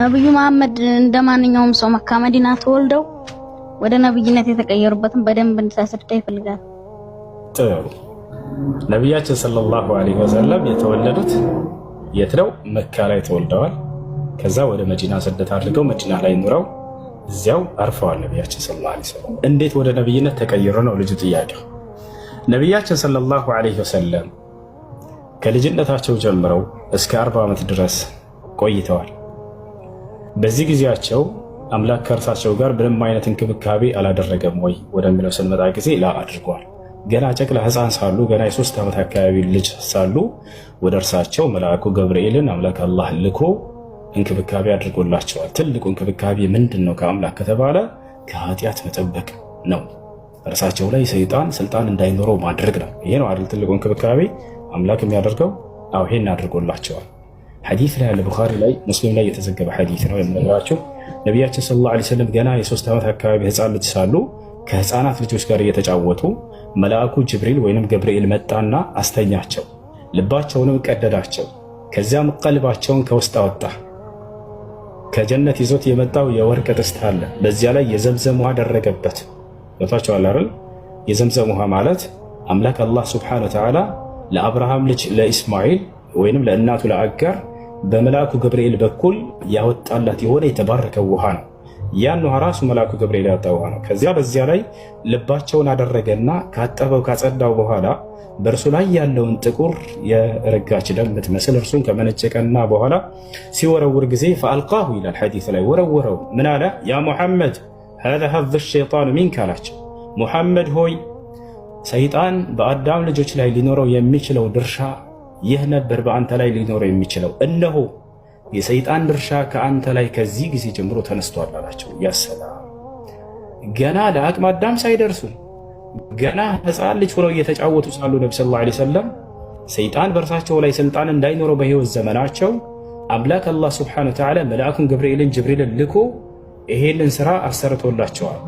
ነብዩ መሐመድ እንደ ማንኛውም ሰው መካ መዲና ተወልደው ወደ ነብይነት የተቀየሩበትን በደንብ እንድታስረዳ ይፈልጋል። ጥሩ። ነቢያችን ሰለላሁ ዐለይሂ ወሰለም የተወለዱት የት ነው? መካ ላይ ተወልደዋል። ከዛ ወደ መዲና ስደት አድርገው መዲና ላይ ኑረው እዚያው አርፈዋል። ነቢያችን ሰለላሁ ዐለይሂ ወሰለም እንዴት ወደ ነብይነት ተቀይሮ ነው ልጁ ጥያቄው። ነቢያችን ሰለላሁ ዐለይሂ ወሰለም ከልጅነታቸው ጀምረው እስከ 40 ዓመት ድረስ ቆይተዋል። በዚህ ጊዜያቸው አምላክ ከእርሳቸው ጋር ምንም አይነት እንክብካቤ አላደረገም ወይ ወደሚለው ስንመጣ ጊዜ ላ አድርጓል። ገና ጨቅላ ሕፃን ሳሉ፣ ገና የ3 ዓመት አካባቢ ልጅ ሳሉ ወደ እርሳቸው መልአኩ ገብርኤልን አምላክ አላህ ልኮ እንክብካቤ አድርጎላቸዋል። ትልቁ እንክብካቤ ምንድን ነው ከአምላክ ከተባለ ከኃጢአት መጠበቅ ነው። እርሳቸው ላይ ሰይጣን ስልጣን እንዳይኖረው ማድረግ ነው። ይሄ ነው አይደል ትልቁ እንክብካቤ አምላክ የሚያደርገው? አዎ፣ ይሄን አድርጎላቸዋል። ሐዲስ ላይ ያለ፣ ቡኻሪ ላይ፣ ሙስሊም ላይ የተዘገበ ሐዲስ ነው የምነግራችሁ። ነቢያችን ሰለላሁ ዐለይሂ ወሰለም ገና የ3 ዓመት አካባቢ ህፃን ልጅ ሳሉ ከህፃናት ልጆች ጋር እየተጫወቱ መልአኩ ጅብሪል ወይንም ገብርኤል መጣና አስተኛቸው፣ ልባቸውንም ቀደዳቸው። ከዚያም ቀልባቸውን ከውስጥ አወጣ። ከጀነት ይዞት የመጣው የወርቅ ጥስት አለ። በዚያ ላይ የዘምዘም ውሃ አደረገበት። ገብቷቸዋል አይደል? የዘምዘም ውሃ ማለት አምላክ አላህ ሱብሓነሁ ወተዓላ ለአብርሃም ልጅ ለኢስማኤል ወይንም ለእናቱ ለአጋር በመልአኩ ገብርኤል በኩል ያወጣላት የሆነ የተባረከ ውሃ ነው። ያን ውሃ ራሱ መልአኩ ገብርኤል ያወጣ ውሃ ነው። ከዚያ በዚያ ላይ ልባቸውን አደረገና ካጠበው ካጸዳው በኋላ በእርሱ ላይ ያለውን ጥቁር የረጋች ደም የምትመስል እርሱን ከመነጨቀና በኋላ ሲወረውር ጊዜ فألقاه ይላል ሐዲስ ላይ፣ ወረወረው። ምን አለ? يا محمد، هذا حظ الشيطان منك አላቸው። ሙሐመድ ሆይ፣ ሰይጣን በአዳም ልጆች ላይ ሊኖረው የሚችለው ድርሻ ይህ ነበር በአንተ ላይ ሊኖረው የሚችለው። እነሆ የሰይጣን ድርሻ ከአንተ ላይ ከዚህ ጊዜ ጀምሮ ተነስቷል አላቸው። يا سلام! ገና ለአቅመ አዳም ሳይደርሱ፣ ገና ሕፃን ልጅ ሆነው እየተጫወቱ ሳሉ ነቢ ሰለላሁ ዐለይሂ ወሰለም ሰይጣን በእርሳቸው ላይ ስልጣን እንዳይኖረው በህይወት ዘመናቸው አምላክ አላህ ሱብሓነሁ ወተዓላ መልአኩን ገብርኤልን ጅብሪልን ልኮ ይሄንን ስራ አሰርቶላቸዋል።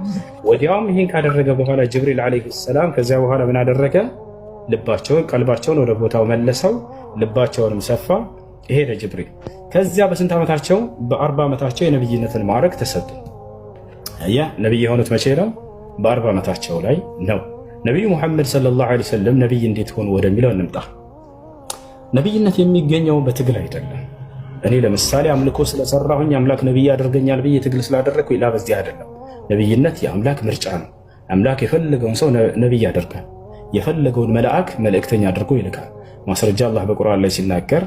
ወዲያውም ይሄን ካደረገ በኋላ ጅብሪል ዓለይሂ ሰላም ከዚያ በኋላ ምን አደረገ? ልባቸውን ቀልባቸውን ወደ ቦታው መለሰው፣ ልባቸውንም ሰፋ። ሄደ ጅብሪል። ከዚያ በስንት ዓመታቸው? በ40 ዓመታቸው የነብይነትን ማዕረግ ተሰጡ። ያ ነቢይ የሆኑት መቼ ነው? በ40 ዓመታቸው ላይ ነው። ነቢዩ ሙሐመድ ሰለላሁ ዐለይሂ ወሰለም ነቢይ እንዴት ሆኑ ወደሚለው እንምጣ። ነቢይነት የሚገኘው በትግል አይደለም። እኔ ለምሳሌ አምልኮ ስለሰራሁኝ አምላክ ነቢይ ያደርገኛል ብዬ ትግል ስላደረግኩ ላ በዚህ አይደለም። ነቢይነት የአምላክ ምርጫ ነው። አምላክ የፈለገውን ሰው ነቢይ ያደርጋል። የፈለገውን መልአክ መልእክተኛ አድርጎ ይልካል። ማስረጃ አላህ በቁርአን ላይ ሲናገር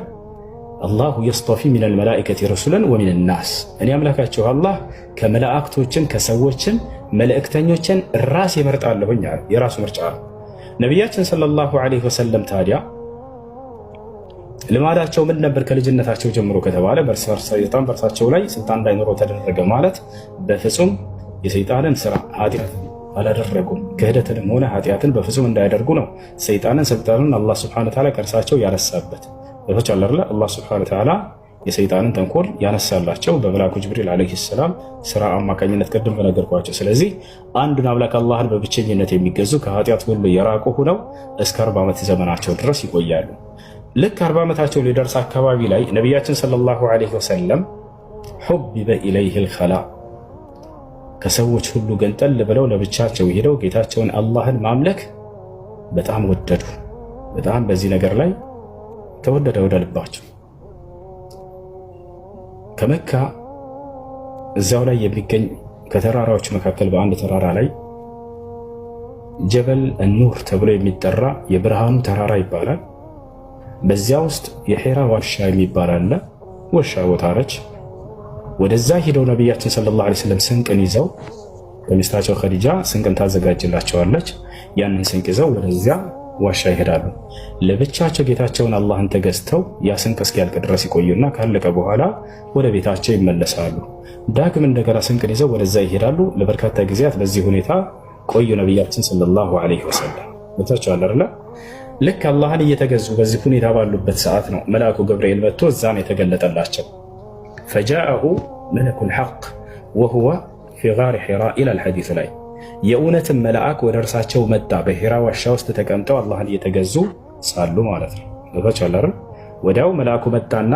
الله يصطفي من الملائكة رسلا ومن الناس፣ እኔ አምላካችሁ አላህ ከመላእክቶችም ከሰዎችም መልእክተኞችን ራሴ እመርጣለሁኝ። የራሱ ምርጫ ነው። ነቢያችን ሰለላሁ ዐለይሂ ወሰለም ታዲያ ልማዳቸው ምን ነበር? ከልጅነታቸው ጀምሮ ከተባለ ሰይጣን በእርሳቸው ላይ ስልጣን እንዳይኖረው ተደረገ ማለት በፍጹም የሰይጣንን ስራ ኃጢአት አላደረጉም። ክህደትንም ሆነ ኃጢአትን በፍጹም እንዳያደርጉ ነው ሰይጣንን ስልጣኑን አላህ ሱብሓነሁ ወተዓላ ከእርሳቸው ያነሳበት። ቶች አለ። አላህ ሱብሓነሁ ወተዓላ የሰይጣንን ተንኮል ያነሳላቸው በመልአኩ ጅብሪል ዓለይሂ ሰላም ስራ አማካኝነት ቅድም በነገርኳቸው። ስለዚህ አንዱን አምላክ አላህን በብቸኝነት የሚገዙ፣ ከኃጢአት ሁሉ የራቁ ሁነው እስከ 40 ዓመት ዘመናቸው ድረስ ይቆያሉ። ልክ 40 ዓመታቸው ሊደርስ አካባቢ ላይ ነቢያችን ሰለላሁ ዐለይሂ ወሰለም حبب إليه الخلاء፣ ከሰዎች ሁሉ ገንጠል ብለው ለብቻቸው ሄደው ጌታቸውን አላህን ማምለክ በጣም ወደዱ። በጣም በዚህ ነገር ላይ ተወደደ ወደ ልባቸው። ከመካ እዚያው ላይ የሚገኝ ከተራራዎች መካከል በአንድ ተራራ ላይ ጀበል ኑር ተብሎ የሚጠራ፣ የብርሃኑ ተራራ ይባላል። በዚያ ውስጥ የሒራ ዋሻ የሚባል አለ። ዋሻ ቦታ ነች። ወደዛ ሂደው ነቢያችን ሰለላሁ ዐለይሂ ወሰለም ስንቅን ይዘው፣ ከሚስታቸው ከዲጃ ስንቅን ታዘጋጅላቸዋለች። ያንን ስንቅ ይዘው ወደዚያ ዋሻ ይሄዳሉ። ለብቻቸው ጌታቸውን አላህን ተገዝተው ያ ስንቅ እስኪያልቅ ድረስ ይቆዩና ካለቀ በኋላ ወደ ቤታቸው ይመለሳሉ። ዳግም እንደገና ስንቅን ይዘው ወደዛ ይሄዳሉ። ለበርካታ ጊዜያት በዚህ ሁኔታ ቆዩ ነቢያችን ሰለላሁ ዐለይሂ ወሰለም። ገብታችኋል አይደለ? ልክ አላህን እየተገዙ በዚህ ሁኔታ ባሉበት ሰዓት ነው መልአኩ ገብርኤል መጥቶ እዛም የተገለጠላቸው። فجاءه ملك الحق وهو في غار حراء ይላል ሐዲስ ላይ። የእውነትን መልአክ ወደ እርሳቸው መጣ በሒራ ዋሻ ውስጥ ተቀምጠው አላህን እየተገዙ ሳሉ ማለት ነው። ገብታችኋል አይደል? ወዲያው መልአኩ መጣና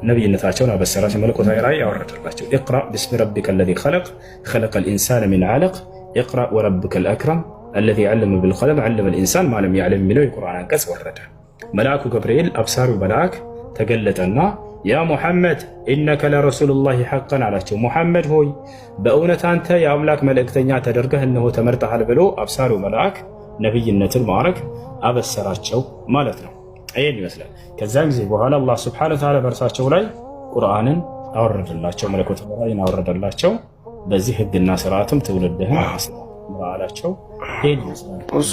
ነቢይነታቸውን አበሰራቸው። መለኮታዊ ራእይ አወረደላቸው። اقرأ باسم ربك الذي خلق، خلق الإنسان من علق، اقرأ وربك الأكرم الذي علم بالقلم، علم الإنسان ما لم يعلم የሚለው የቁርአን አንቀጽ ወረደ። መልአኩ ገብርኤል አብሳሪው መልአክ ተገለጠና يا محمد إنك لرسول الله حقا አላቸው። ሙሐመድ ሆይ፣ በእውነት አንተ የአምላክ መልእክተኛ ተደርገህ እነሆ ተመርጠሃል ብሎ አብሳሪው መልአክ ነቢይነትን ማዕረግ አበሰራቸው ማለት ነው። ይህን ይመስላል። ከዚያን ጊዜ በኋላ አላህ سبحانه وتعالى በእርሳቸው ላይ ቁርአንን አወረደላቸው፣ መለኮታዊ ራእይን አወረደላቸው። በዚህ ህግና ስርዓትም ትውልድህን አላቸው። ይህን ይመስላል። እሱ